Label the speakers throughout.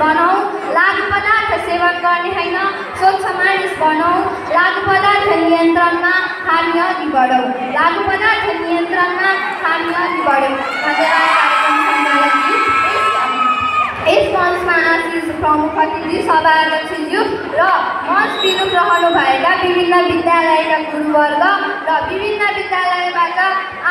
Speaker 1: बनाऊ, लागु पदार्थ सेवन गर्ने होइन स्वच्छ मानिस बनाऊ, लागु पदार्थ नियन्त्रणमा हामी अघि बढौँ, लागु पदार्थ नियन्त्रणमा हामी अघि बढौँ। धन्यवाद कार्यक्रम सञ्चालकज्यू। यस मञ्चमा आशिष प्रमुख अतिथि सभाध्यक्षज्यू र मञ्च विरूप रहनुभएका विभिन्न विद्यालयका गुरुवर्ग र विभिन्न विद्यालयबाट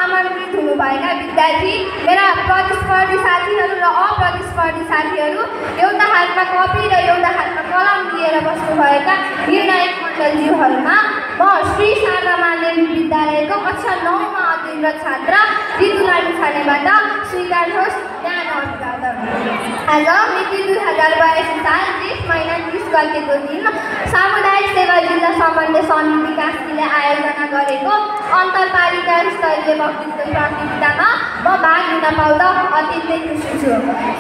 Speaker 1: आमन्त्रित हुनुभएका विद्यार्थी, मेरा प्रतिस्पर्धी साथीहरू र अप्रतिस्पर्धी साथीहरू, एउटा हातमा कपी र एउटा हातमा कलम लिएर बस्नुभएका निर्णायक मण्डलज्यूहरूमा म श्री शारदा माध्यमिक विद्यालयको कक्षा 9मा अध्ययनरत छात्र ऋतुरानी छानेबाट स्वीकार्नुहोस् ज्ञान अभिवादन। आज मिति 2022 साल 30 महिना 30 गतेको दिन सामुदायिक सेवा जिल्ला समन्वय समिति कास्कीले आयोजना गरेको अन्तरपालिका स्तरीय वक्तृत्व प्रतियोगितामा म भाग लिन पाउँदा अत्यन्तै खुसी छु।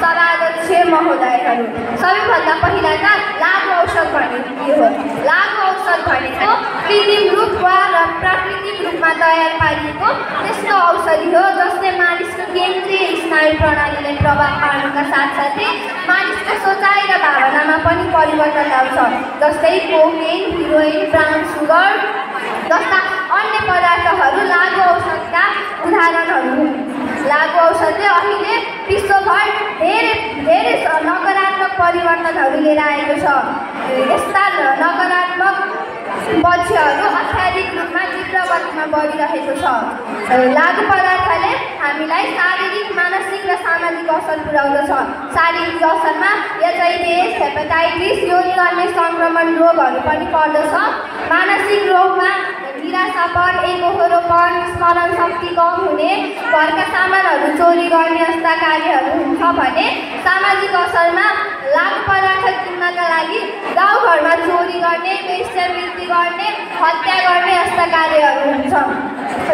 Speaker 1: सभाध्यक्ष महोदयहरू, सबैभन्दा पहिला त लागु औषध भनेको के हो? लागु औषध भनेको कृत्रिम रूप वा प्राकृतिक रूपमा तयार पारिएको त्यस्तो औषधि हो जसले मानिसको केन्द्रीय स्नायु प्रणालीलाई प्रभाव पार्नुका साथसाथै मानिसको सोचाइ र भावनामा पनि परिवर्तन ल्याउँछ। जस्तै कोकेन, हिरोइन, ब्राउन सुगर जस्ता अन्य पदार्थहरू लागु औषधका उदाहरणहरू हुन्। लागु औषधले अहिले विश्वभर धेरै नकारात्मक परिवर्तनहरू लिएर आएको छ। यस्ता नकारात्मक पक्षहरू अत्याधिक रूपमा तीव्र गतिमा बढिरहेको छ। लागु पदार्थले हामीलाई शारीरिक, मानसिक र सामाजिक असर पुर्याउँदछ। शारीरिक असरमा एचआइभी, हेपाटाइटिस, योनिजन्य सङ्क्रमण रोगहरू पनि पर्दछ। मानसिक रोगमा निराशापन, एकहोरोपन, स्मरण शक्ति कम हुने, घरका सामानहरू चोरी गर्ने जस्ता कार्यहरू हुन्छ भने सामाजिक असरमा लागु पदार्थ किन्नका लागि गाउँघरमा चोरी गर्ने, वेश्यावृत्ति गर्ने, हत्या गर्ने जस्ता कार्यहरू हुन्छ।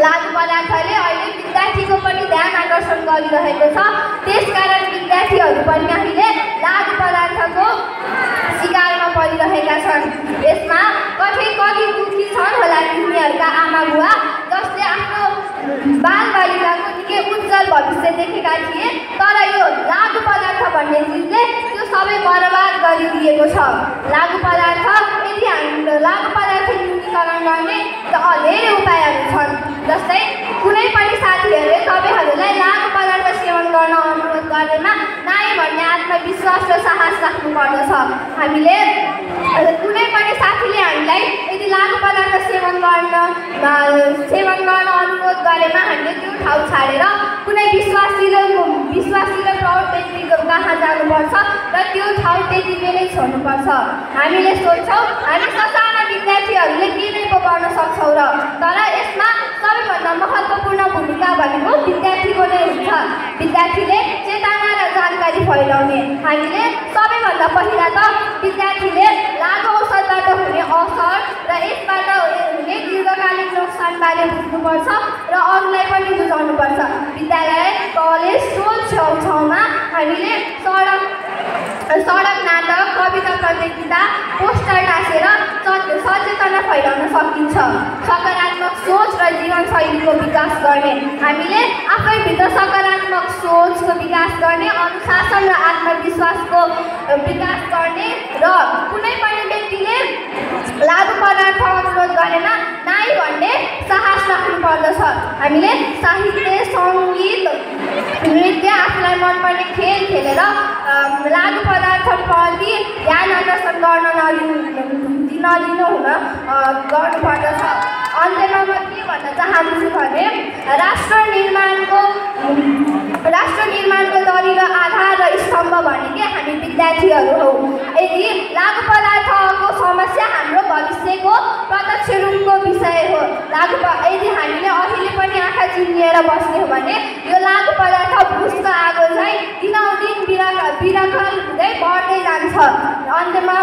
Speaker 1: लागु पदार्थले अहिले विद्यार्थीको पनि ध्यान आकर्षण गरिरहेको छ। त्यसकारण विद्यार्थीहरू पनि अहिले लागु पदार्थको शिकारमा परिरहेका छन्। यसमा कति दुःखी छन् होला तिनीहरूका आमा बुवा जसले आफ्नो बालबालिकाको निकै उज्जवल भविष्य देखेका थिए, तर यो लागु पदार्थ भन्ने चिजले त्यो सबै बर्बाद गरिदिएको छ। लागु पदार्थ यदि हामी लागु पदार्थ न्यूनीकरण गर्ने त धेरै उपायहरू छन्। जस्तै कुनै पनि साथीहरूले तपाईँहरूलाई लागु पदार्थ सेवन गर्न अनुरोध गरेमा नाइ भन्ने आत्मविश्वास र साहस राख्नुपर्दछ। हामीले कुनै पनि साथीले हामीलाई यदि लागु पदार्थ सेवन गर्न अनुरोध गरेमा हामीले त्यो ठाउँ छाडेर कुनै विश्वासिलो प्रौढ व्यक्तिको कहाँ जानुपर्छ र त्यो ठाउँ त्यति बेलै छोड्नुपर्छ। हामीले सोच्छौँ हामी ससाना विद्यार्थीहरूले के नै पो गर्न सक्छौँ र, तर यसमा सबैभन्दा महत्त्वपूर्ण भूमिका भनेको विद्यार्थीको नै हुन्छ। विद्यार्थीले चेतना र जानकारी फैलाउने। हामीले सबैभन्दा पहिला त विद्यार्थीले लागु औषधबाट हुने असर र यसबाट हुने दीर्घकालीन नोक्सानबारे बुझ्नुपर्छ र अरूलाई पनि बुझाउनुपर्छ। विद्यालय, कलेज, छेउछाउमा हामीले सडक नाटक, कविता प्रतियोगिता, पोस्टर टाँसेर सचेतना फैलाउन सकिन्छ। सकारात्मक सोच र जीवनशैलीको विकास गर्ने। हामीले आफैभित्र सकारात्मक सोचको विकास गर्ने, अनुशासन र आत्मविश्वासको विकास गर्ने र कुनै पनि व्यक्तिले लागु पदार्थ अनुरोध गरेमा नाइ भन्ने साहस राख्नुपर्दछ। हामीले साहित्य, सङ्गीत, नृत्य, आफूलाई मनपर्ने खेल खेलेर लागु पदार्थप्रति ध्यान आकर्षण नदिनु हुन गर्नुपर्दछ। अन्त्यमा म के भन्न चाहन्छु भने राष्ट्र निर्माणको दरिलो आधार र स्तम्भ भनेकै हामी विद्यार्थीहरू हौ। यदि लागु पदार्थको समस्या हाम्रो भविष्यको प्रत्यक्ष रूपको विषय हो। यदि हामीले अहिले पनि आँखा चिनिएर बस्ने हो भने यो लागु पदार्थ भुसको आगो चाहिँ दिनौदिन विरकल हुँदै बढ्दै जान्छ। अन्त्यमा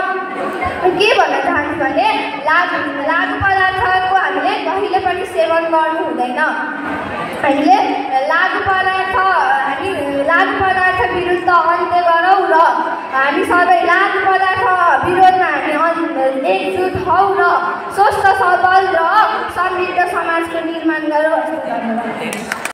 Speaker 1: के भन्न चाहन्छु भने लागु पदार्थको हामीले कहिले पनि सेवन गर्नु हुँदैन। हामीले लागु पदार्थ विरुद्ध अन्त्य गरौँ र हामी सबै लागु पदार्थ विरोधमा हामी एकजुट हौँ र स्वस्थ, सबल र समृद्ध समाजको निर्माण गरौँ।